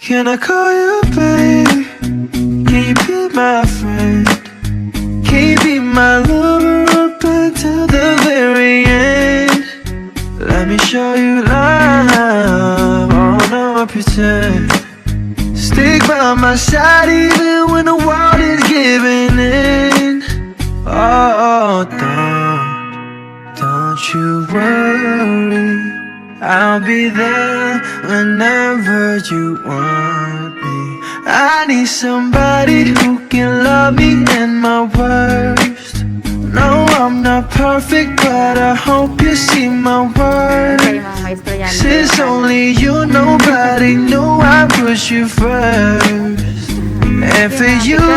Can I call you babe? Can you be my friend? Can you be my lover up until the very end? Let me show you love. Oh no, I pretend. Stick by my side even when the world is giving in. Oh, don't you worry. I'll be there whenever you want me. I need somebody who can love me in my worst. No, I'm not perfect, but I hope you see my worth. Kayo mga maestudyante. Since only you, nobody knew I put you first. And for you.